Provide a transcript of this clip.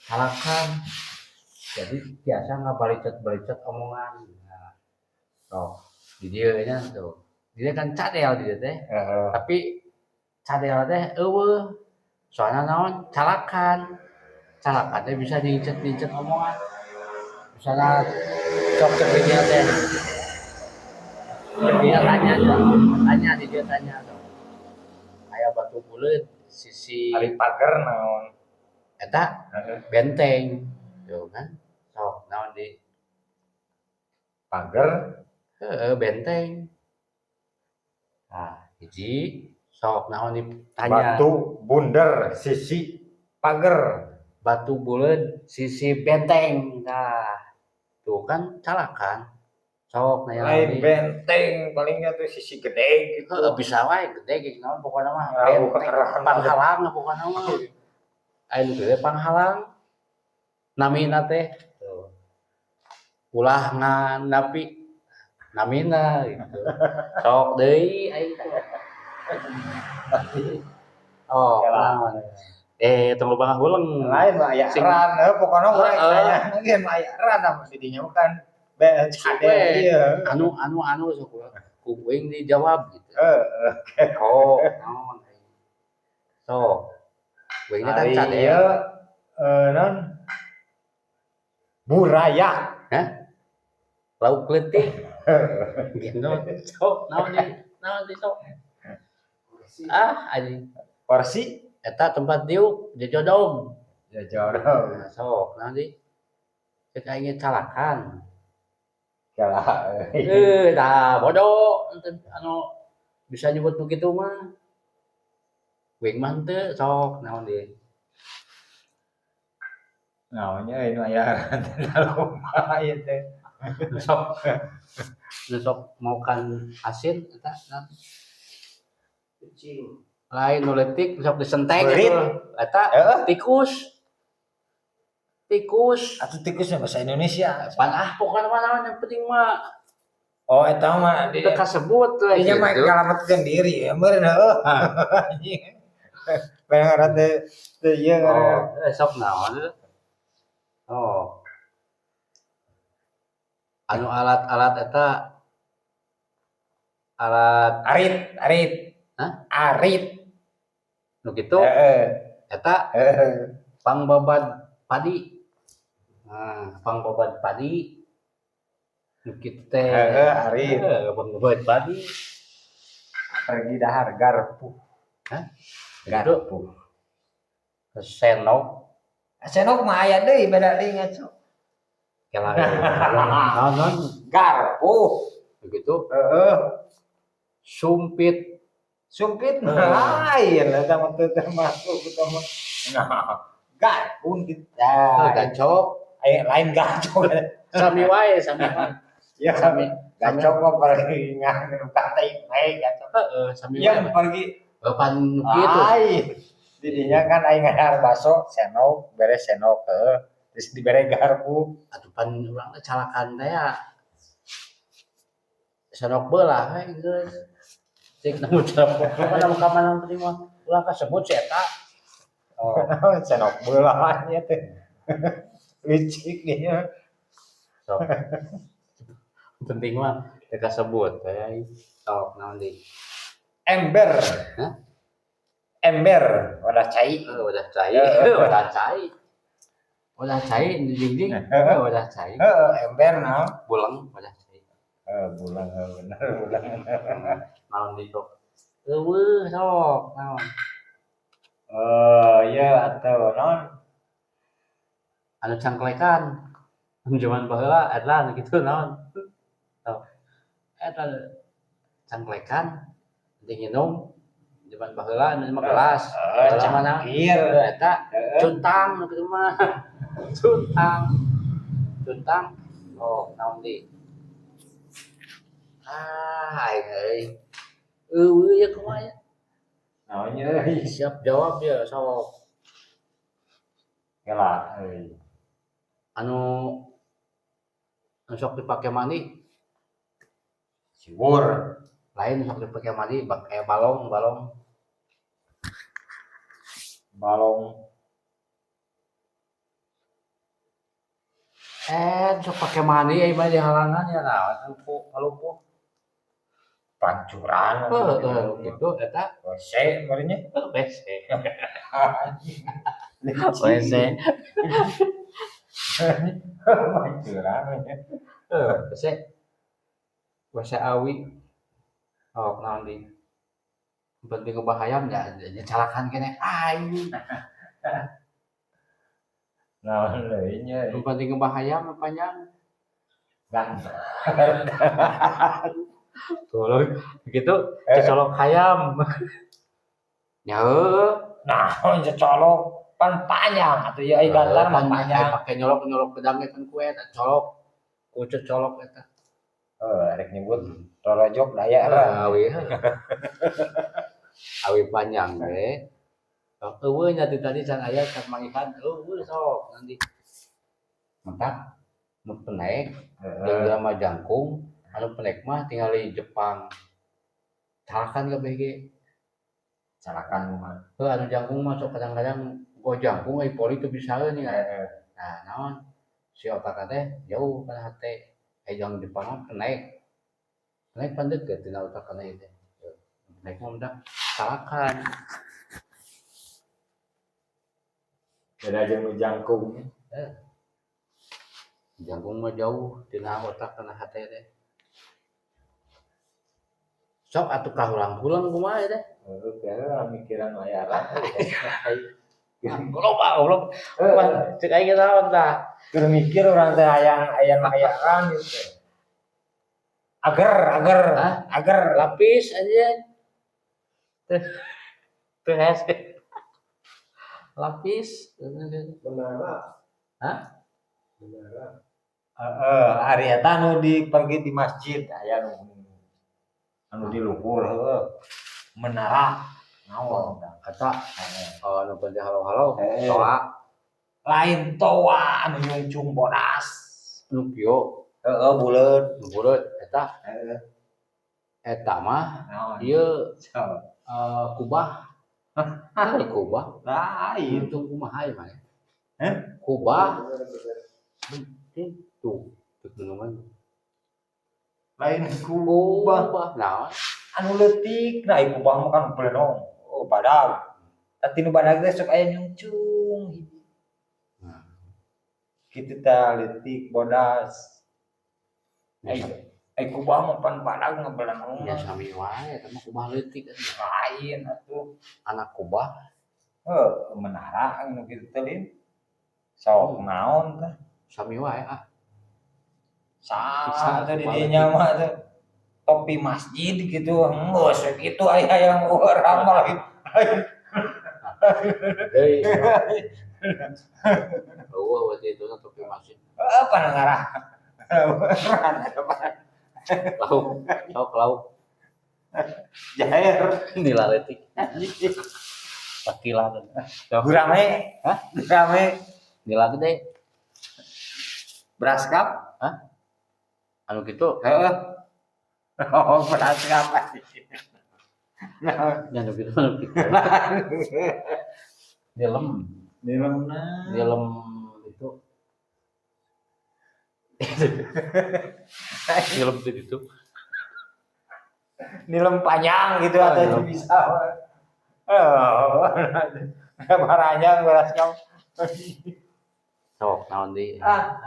Calakan. Jadi biasa ngabalicet-balicet omongan. Nah, tuh, di dieu nya tuh. Dia kan cadel di dieu teh. Tapi cadel teh euweuh. Soalna naon? Calakan. Calakan teh bisa nyincet-nyincet omongan. Misalnya sok cek di dieu teh. Cek dia tanya, tanya di dia tanya tuh. Aya batu buleud sisi Ari pager naon? Eta benteng. Tuh kan. Sok naon di Pager. Heeh, benteng. Nah, hiji sok naon ditanya. Batu bunder sisi pager. Batu buleud sisi benteng. Nah, tuh kan calakan. Sok nanya Lain naon di benteng, palingnya tuh sisi gede gitu. Heeh, bisa wae gede ge naon, pokokna mah Ah, benteng keren. Panghalang pokokna mah. Aya nu gede panghalang. Namina teh tuh. Ulah nganapi namina gitu. Sok deui aing teh. Oh, naon? Eh, tong loba ngahuleng. Lain mah aya ran, heuh, pokona urang tanya ge mah aya ran di dinya mah kan be cadel ieu. Anu anu anu sok ku uing dijawab gitu. Heeh. Oh, naon? Sok. Uing kan Ari cadel. Ieu naon? Burayak. Hah? Lauk leutik. Gitu. Sok naon di naon di sok. Ah, anjing. Kursi. Eta tempat diuk jejodog. Jejodog. Nah, sok naon di? Cek aing calakan. Kalah. Eh, tah bodoh anu bisa nyebut nu kitu mah. Uing mah henteu, sok naon di? Naonnya nu aya loba ieu teh. Nu sok nu sok makan asin eta naon? Kucing. Lain, nu leutik sok disenteng Beurit. Gitu. Eta tikus. Tikus. Atuh tikusnya bahasa Indonesia. Pan ah, pokoknya mah naon yang penting mah Oh, eta mah di teu kasebut we dinya mah gitu. Nyalametkeun diri ya meureun, heuh. Anjing. Pengen ngaran teh teh ieu ngaran. Oh, eh, sok naon eta? Oh. Anu alat-alat eta alat Arit, arit. Hah? Arit. Nu kitu eta pangbabad padi. Nah, pangbabad padi. Nu kitu teh. Heeh, arit. Heeh, pangbabad padi. Pergi dahar garpu. Hah? Garpu. Senok. Senok mah aya deui, beda deui ngaco. Kela naon naon? Garpu. Begitu. Heeh. Sumpit. Sumpit mah lain, eta mah teu termasuk eta mah. Nah, garpu gitu. Oh, gacok. Aya lain gacok. Sami wae, sami wae. Ya, Sami. gacok mah pergi ngan kata bae gacok. Heeh, sami Yang wae. pergi Pan nu kitu. Lain. Didinya kan aing ngadahar baso, senok, beres senok heuh. Terus dibere garpu. Atuh pan urang teh calakan teh ya. Senok belah we geus. Cik nemu celok mana ka mana, penting mah ulah kasebut si eta. Oh, senok belah nya teh. Licik dia. Sok. Penting mah teu kasebut we. Sok naon deui? Ember. Hah? Ember, wadah cai. Oh, wadah cai, wadah cai. Wadah cai dijingjing, wadah cai. Heeh, ember naon? Bulang wadah cai. Heeh, bulang, heuh, bener bulang. Naon deui sok? Euweuh, sok naon? Oh, iya atau naon? Anu cangklekan. Zaman baheula eta anu kitu naon? Sok. Eta cangklekan penting minum zaman baheula anu mah gelas. Baheula mah naon? Cangkir. Eta cuntang nu kitu mah. Cuntang. Cuntang. Oh, naon deui? Ah, aing euy. Euweuh ya, kumaha ya? Naonnya euy? Siap jawab ya, sok. Kela euy. Anu anu sok dipake mandi. Siwur. Lain, sok dipake mandi bak kayak balong, balong. Balong. Sok pake mandi ieu mah di halangan ya nah lumpuh lumpuh. Pancuran. Heeh, gitu eta. WC meureun nya. WC. WC. Pancuran nya. Heeh, WC. WC awi. Oh, naon deui? Penting ngebahayam ya, calakan keneh aing. Naon deui nya? Nu penting ngebahayam panjang. Gan. Tolong gitu colok hayam. Ya heueuh. Naon colok pan panjang atuh ya, ai gantar mah panjang. Pake nyolok-nyolok pedang kan ku eta colok. Ku colok eta. Heuh, rek nyebut rorojok daya lah. Awi. Awi panjang we. Eueuh nya ti tadi can aya can mangihan eueuh sok nanti. Mentak nu penek jeung drama jangkung anu penek mah tingali Jepang. Calakan kabeh ge. Calakan mah. Heuh, anu jangkung mah sok kadang-kadang go jangkung ai poli teu bisaeun ya. Nah, naon si otak teh jauh kana hate. Ai jang Jepang mah penek. Penek pan deukeut tina otak kana ieu teh. Penek mah mendak calakan. Beda jeung nu jangkung. Jangkung mah jauh tina otak kana hate teh. Sok atuh kahulang-hulang kumaha teh. Heuh, kira mikiran layaran. Goblok, goblok. Cek aing ge naon tah. Keur mikir urang teh hayang aya layaran gitu. Ager, ager, hah? Ager. Lapis anjing. Teu hese. Lapis. Menara. Hah? Menara. Heeh, ari eta nu di pergi di masjid aya nu di luhur heueuh. Menara naon tah? Eta oh nu penting halo-halo toa. Lain toa anu nyungcung bodas. Nu kieu. Heeh, buleut. Nu buleut eta. Heeh. Eta mah naon? Ieu kubah. Hah, kubah. Lain. Untung kumaha ieu mah. Hah? Kubah. Tuh, gunungan. Lain kubah. Naon? Anu leutik, nah ieu kubah mah kan belenong. Oh, badag. Tapi nu badag teh sok aya nyungcung hiji. Nah. Kitu tah leutik bodas. Ai kubah mah pan badag ngebelenong. Ya sami wae eta mah kubah leutik. Lain atuh. Anak kubah. Heuh, menara anu kitu teh lin. Sok naon tah? Sami wae ah. Salah teh di dinya mah teh. Topi masjid gitu, geus we kitu aya yang urang mah lain. Deui. Eueuh waktu itu topi masjid. Heuh, pan ngarah. Lauk, sok lauk. Jair. Nila leutik. Sakila. Gurame. Hah? Gurame. Nila gede. Beras kap? Hah? Anu kitu? Heeh. Oh, beras kap. Nah, anu kitu anu kitu. Nilem. Nilemna. Nilem itu. Nilem itu gitu. Nilem panjang gitu atau bisa. Oh, panjang beras kap. Sok naon deui? Ah,